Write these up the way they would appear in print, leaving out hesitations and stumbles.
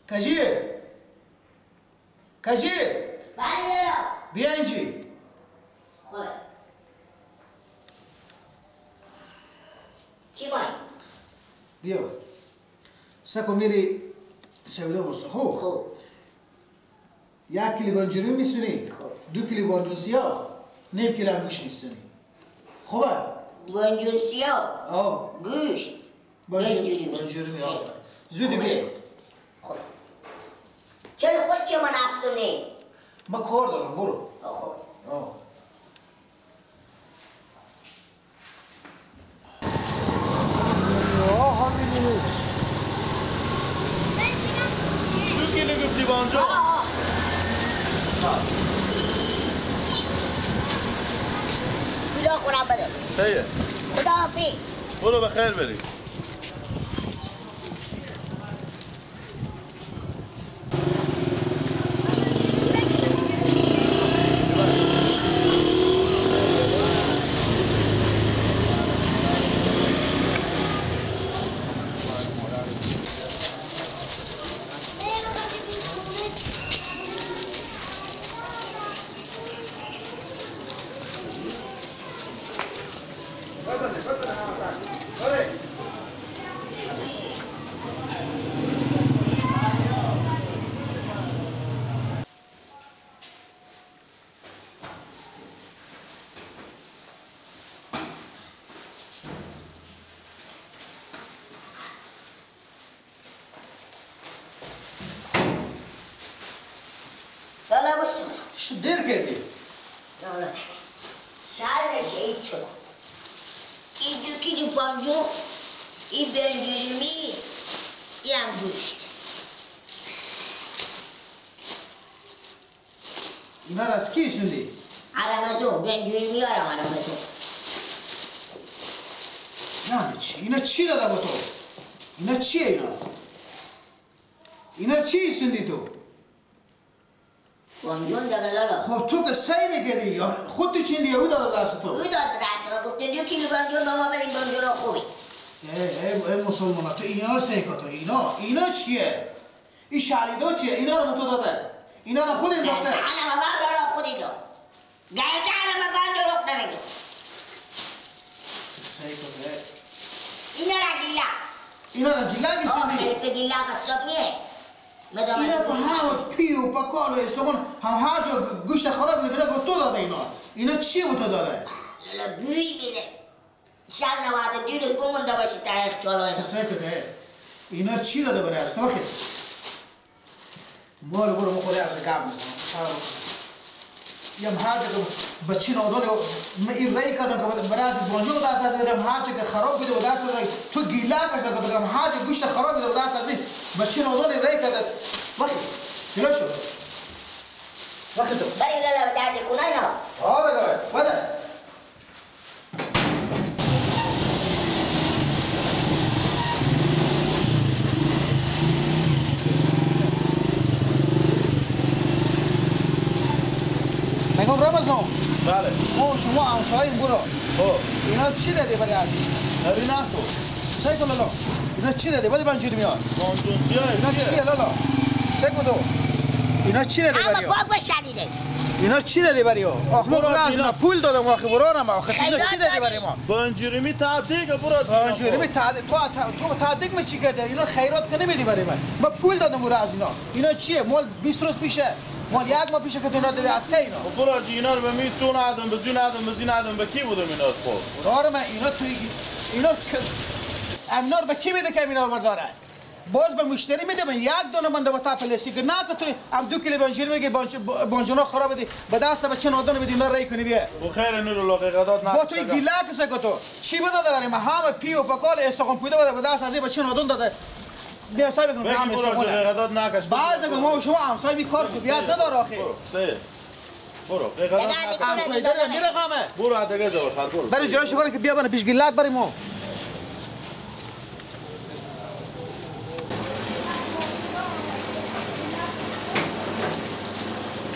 کجیه؟ کجیه؟ بله لالا. بیا اینجی. خوبه. چی مای؟ بیا. سکو میری سودا بسته خوب؟ خوب. یک کیلو بانجوری میسونی؟ خوب. 2 کیلو بانجون سیاه، نیم کیلو هم گوشت میسونی. خوبه؟ بانجون سیاه؟ آه. گوشت. بانجوری. بانجوری آفرین. زودی بیا. خوب. چرا خود چه من افسونه؟ من کار دارم برو. خوب. آه. آه همین. 2 کیلو گفتی بانجو؟ آه. خدا خورم بده. خیره. خدا حافظ. برو به خیر بری. دیر کردی؟ نه شهر شهید شدم. این 2 کیلو بانجو، این بنجرمی، این هم گوشت. اینا رو از کی سوندی؟ عرمزو، بنجرمی آرم عرمزو. نه چی؟ اینا چی داده با تو؟ اینا چیه اینا؟ اینا چی سوندی تو؟ بانجون دیگه لالا. خب تو که سعی میکردی خود تو چیندی او داد به دست تو؟ او داد به دست ما گفت 2 کیلو بانجون به ما بدین بانجون خوبی. ای ای مسلمان تو اینا رو سعی کن تو اینا چیه؟ این شالیدا چیه؟ اینا رو تو داده. اینا رو خود انداخته. انا ما لالا خودی داد. گردن ما بانجون رو نمیگه. سعی کن اینا رو گیلا. اینا رو گیلا نیست. خلیفه گیلا قصاب نیست. اینا که هم پی و پکال و استومون هم هر جا گوشت خراب میکنه گفت تو داده اینا. اینا چیه بود تو داده؟ لالا بوی میده. شب نواده دیروز بمونده باشی تاریخ چالو اینا. تو سکته اینا چی داده برای از تو بخیر؟ برو برو ما خودی از گاب میزنم. یم هر جا که بچی نادونه من این رای کردم که برای از بانجو دست از بدم هر جا که خراب بوده و دست داده تو گیلا کشته که بگم هر جا گوشت خراب بوده و دست از بچی نادونه رای کرده. وقتی جلو شو وقتی تو بری لالا به درد کنه اینا. آه دیگه بده. میگم رمضان. بله. ما شما همساییم برو. خب. اینا چی دادی برای عزیز؟ نری نه تو. سعی کن لالا. اینا چی دادی؟ بده بانجوری میاد. بانجون سیاه. اینا چیه لالا؟ سعی کن تو. اینا چی دادی برای؟ اما باگ بشنیده. اینا چی دادی برای؟ آخ ما اینا پول دادم آخه برو نه آخه اینا چی دادی برای ما؟ بانجوری می تعدیق برو. بانجوری می تعدیق تو تعدیق می چی کردی؟ اینا خیرات که نمیدی برای من. ما پول دادم برو از اینا. اینا چیه؟ مال 20 روز پیشه. مال یک ماه پیشه که تو اینا دادی از کی اینا؟ خب برو اینا رو به می تو ندم به زی ندم به زی ندم به کی بودم اینا خب؟ برو من اینا تو اینا اینا رو به کی میده که اینا رو برداره؟ باز به مشتری میده من یک دونه من دو تا پلاستیک نه که تو هم 2 کیلو بانجیر میگی بانجونا خراب بدی به دست بچه نادون بدی اینا رای کنی بیا. و خیر نور الله قدات نه. با تو گیلا کسه که تو چی بده برای ما هم پی و پکال استخوان پوده بده به دست از بچه نادون داده. بیا سعی بکن هم استخوان. نکش. بعد دیگه ما شما همسایه می کار خوب یاد نداره آخه. برو. برو. همسایه داره میره قامه. برو دیگه جا خر برو. برای جاش برو که بیا بنا پیش گیلاک بریم ما.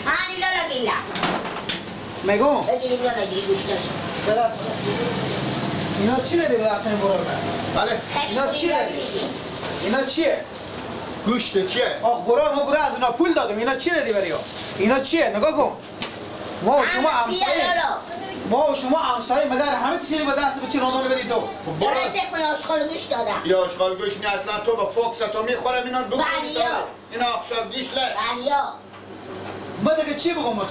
هانی لالا گیلا. میگم. بگی اینا چی دادی به دست این برو؟ بله. اینا چی دادی؟ اینا چیه؟ گوشت چیه؟ آخ برو ما برو از اینا پول دادم. اینا چی دادی بریا؟ اینا چیه؟ نگاه کن. ما و شما همسایه. ما و شما همسایه مگر همه چیزی به دست بچه نادون بدی تو؟ درسته کنه آشغال گوشت دادم. یا آشغال گوشت نی اصلا تو با فوکس تو میخورم اینا بخوری. اینا آشغال گوشت له. بلیا. ما دیگه چی بگم تو؟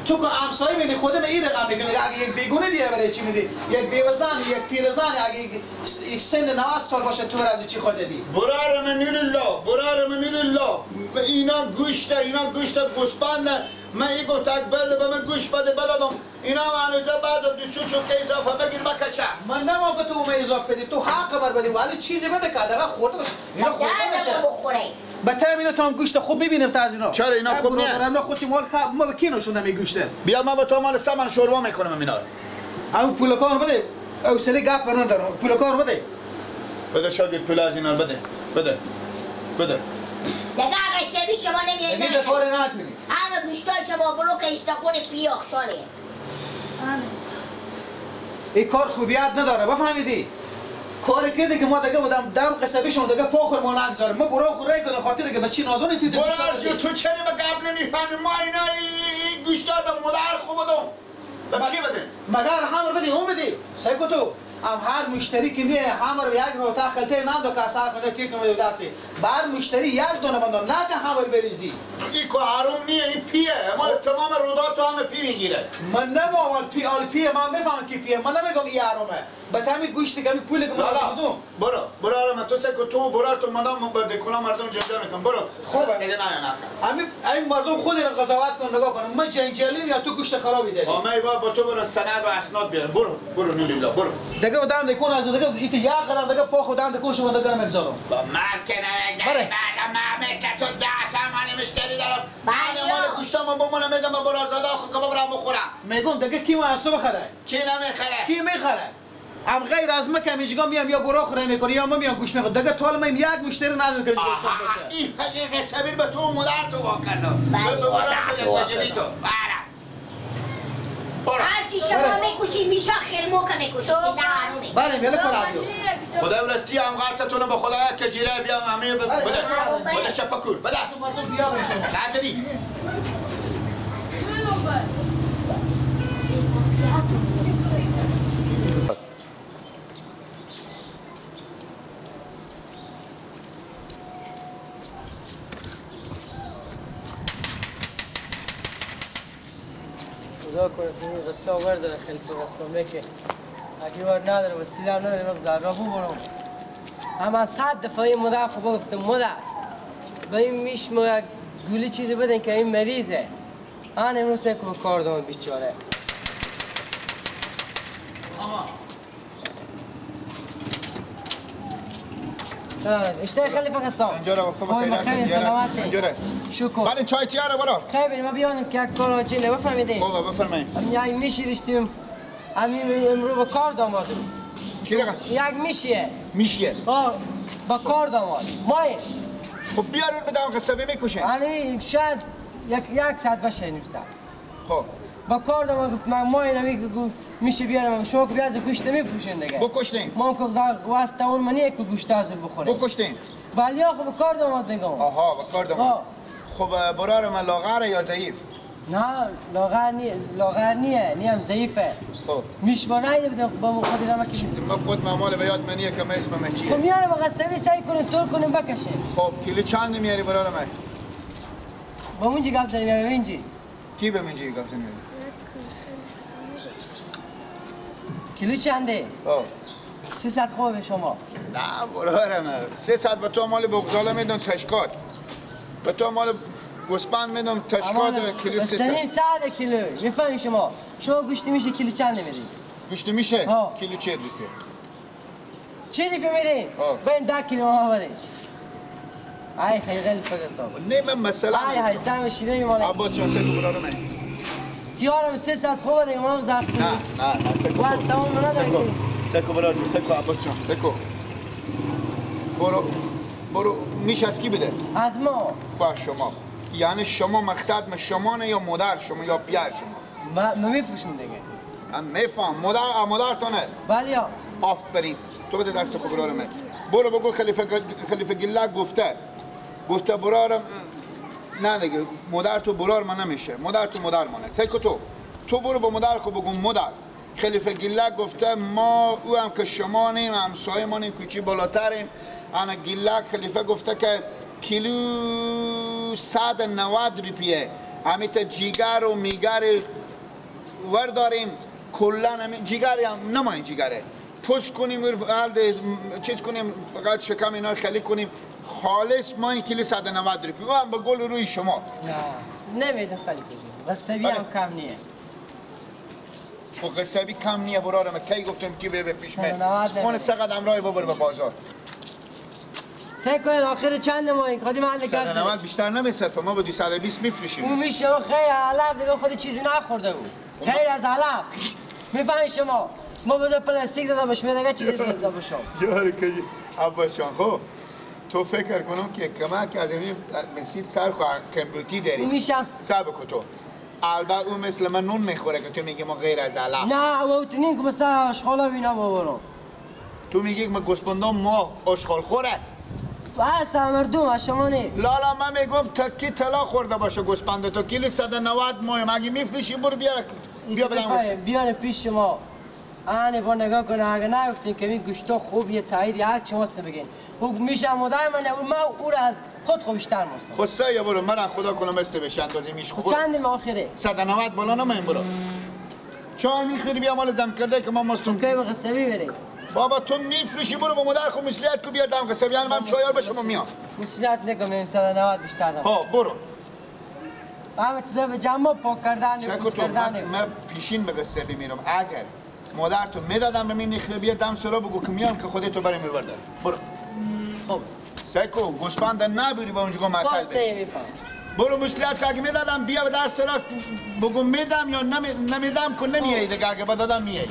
تو که همسایه میدی خودم این رقم میکنه. اگه یک بیگونه بیای برای چی میدی؟ یک بیوزن، یک پیرزن، اگه یک سن 90 سال باشه تو برای چی خود دادی؟ برار من الله، برار من الله. اینا گوشت، اینا گوشت گوسپند. من این گفت اکبر به من گوش بده بلدم. اینا هنوز بعد دو سو چوکه اضافه بگیر بکشه. من نمو که تو به اضافه بدی، تو حق بر بدی ولی چیزی بده که حداقل خورده باشه. اینا خورده باشه. بخوره. به اینا تو هم گوشت خوب میبینم تا از اینا. چرا اینا خوب نیست؟ اینا خودی مال ما به کی نشون نمی گوشته. بیا من با تو مال سمن شوروا میکنم اینا. اون پول کار بده. حوصله گپ ندارم. پول کار بده. بده شاگرد پول از اینا بده. بده. بده. دیگه قصبی شما نمیاد. دیگه کار نکنی. همه گوشتای شما بلوک استخون پیاخشاله. این کار خوبیت نداره بفهمیدی؟ کاری کرده که ما دیگه بودم دم قصبی شما دیگه پا ما نگذاریم. ما برو خورای کنه خاطر که بچی نادونی تو دیگه. برو تو چرا به گپ نمیفهمی؟ ما اینا این گوشتا به مادر خوب بدم. به کی بده؟ مگر هم بدی اون بدی. سکو تو هم هر مشتری که میه هم رو یک دونه تا خلطه نان دو کاسه کنه تیر کنه دستی. بر مشتری یک دونه بندم نه که هم بریزی. این که حروم نیه، این پیه. ما تمام رودا تو هم پی میگیره. من نمو پی آل پیه، من میفهمم که پیه. من نمیگم این حرومه. به تمی گوشت کمی پول که من دادم. برو برو آرام تو سکو تو برو تو مدام با دکونا مردم جنجال میکنم. برو. خوبه دیگه نه نه. همین این مردم خود رو قضاوت کن نگاه کن. من جنجالیم یا تو گوشت خرابی دادی؟ آ با تو برو سند و اسناد بیار. برو برو نولیلا برو. دیگه بدم دکون از دیگه ایت یک قدم دیگه پا خودم دکون شما دیگه نمیگذارم. با مرد که نمیگذارم. من مثل تو 10 تا مال مشتری دارم. من مال گوشتام با مال میدم با برازاده خود که برام بخورم. میگم دیگه کی ما اسو بخره؟ کی نمیخره؟ کی میخره؟ هم غیر از ما که میگم میام یا برو خوره میکنی یا ما میام گوش میخورم. دیگه تو من یک مشتری ندارم که گوشت باشه. این حقیقت سبیل به تو مادر تو وا کردم. به تو تو. هرچی شما میکشید میشه خرموکه میکشید نه حرومه. بله میله کارادیو. خدا ولستی هم قطعتون به خدا که جیره بیام همه بده. بده چپکور بده. مردم بیا شما. نزدی. خدا کنه تو این قصه آور داره خلیفه قصه که اگه بار نداره وسیله هم نداره من ذره ببرم. اما 100 دفعه این مادر خوب گفتم مادر به این میش ما یک گولی چیزی بدن که این مریضه. من امروز که کار دارم بیچاره. سلام اشتای خلیفه قصه. اینجا خوب خیر سلامتی. شکر. بعد چای تیاره برو. خیر ما بیانم که یک کار عاجله بفهمیدی. خوبه بفرمایید. یک میشی داشتیم. همین امرو با کار دامادیم. کی رقم؟ یک میشیه. میشیه. آه با کار داماد. مای. خب بیار اون بدم قصه میکشه. یعنی شاید یک ساعت باشه نیم ساعت. خب با کار داماد گفت من مای نمی میشه بیارم شما که بیاز گوشت میفروشین دیگه. بکشتین. ما که واسه اون منیه که گوشت از بخوره. بکشتین. ولی خب با کار داماد میگم. آها با کار داماد. خب برار من لاغره یا ضعیف؟ نه لاغر نیه، لاغر نیه، نیم ضعیفه. خب میش ما نیده بودم با خود ما که ما خود مال به یاد منیه که ما اسمم چیه. خب میارم قصبی سعی کنیم طور کنیم بکشه. خب کیلو چند میاری برار من؟ با اونجی گپ زنیم یا اینجی؟ کی به منجی گپ زنیم؟ کیلو چنده؟ 300 خوبه شما. نه برار من 300 به تو مال بغزاله میدم تشکات. به تو مال گوسپند میدم تشکات کیلو 300. سنیم 100 کیلو میفهمی شما؟ شما گوشت میشه کیلو چند میدی؟ گوشت میشه کیلو 40 روپیه. 40 روپیه میدی؟ بین 10 کیلو ما بده. ای خیلی خیلی فقط صاحب. نه من مثلا ای های سهم شیرین مال عباس جان سه برار من. تیارم 300 خوبه دیگه ما زخم. نه نه نه سکو. واس تمام نداره. سکو برار جون سکو عباس جان سکو. برو برو میش از کی بده؟ از ما. با شما. یعنی شما مقصد ما شما نه یا مادر شما یا پیار شما؟ ما میفروشم دیگه. من میفهم مادر مادرتونه. بله. آفرین. تو بده دست خود برار من. برو بگو خلیفه گله گفته گفته برارم نه دیگه مادر تو برار من نمیشه، مادر تو مادر مانه. سیکو تو برو با مادر خود بگو مادر خلیفه گیلک گفته ما او هم که شما نیم، همسایه ما نیم، کوچی بالاتریم. انا گیلک خلیفه گفته که کیلو 190 روپیه همیتا جیگر و میگر ور داریم، کلا همین جیگر هم نماین جیگره پوست کنیم، چیز کنیم، فقط شکم اینا خیلی کنیم خالص. ما این کیلو 190 روپیه او هم با گل روی شما. نه نمیده خلیفه جون، قصبی هم کم نیه. خب قصبی کم نیه برارم، کی گفتم که به پیش من اون سقط امرای ببر به بازار. سه کنید آخر چند ماهی خودی من 190 بیشتر نمیصرفه، ما به 220 میفروشیم. اون میشه خیر علف دیگه، خودی چیزی نخورده بود خیر از علف. میفهمی شما ما بذار پلاستیک داده باشم دیگه چیزی داده باشم. یاری که عباس جان خب تو فکر کنم که کمک از این مسیر سر خو کمبوتی داری. میشم سر بکن تو. البته اون مثل من نون میخوره که تو میگی ما غیر از علف. نه او تو نیم که مثلا اشغالا اینا بابا. تو میگی ما گوسفندان ما اشغال خوره. بس مردم شما نی. لالا من میگم تکی طلا خورده باشه گوسفند تو کیلو 190 ماه مگه میفروشی؟ برو بیار بیا بدم بیار پیش شما. آنی با نگاه کنه اگه نگفتین که این گوشتا خوبیه تایید هر چی ماست بگین. او میشه مادر من او ما او را از خود خوب بیشتر ماست. خب سه برو من خدا کنم مثل بشه اندازه میش خوب. چند آخره؟ 190 بالا نمیم برو. چای میخوری بیا مال دم کرده که ما ماستون. کی به قصبی بریم؟ بابا تو میفروشی برو با مادر خود مسئولیت کو بیا دم قصبی. یعنی من چایار به شما میام. مسئولیت نکنم 190 بیشتر دارم. ها برو. همه چیزا به جمع پاک کردن پوست کردن. من پیشین به قصبی میرم. اگر مادر تو میدادم به من نخره بیا دم سرا بگو که میام که خودت تو برای میبردم. برو. خب سیکو گوسفند نبری با اونجا معطل بشی. برو مسئولیت که اگه میدادم بیا به در سرا بگو میدم یا نمیدم که نمیای دیگه. اگه بدادم میای.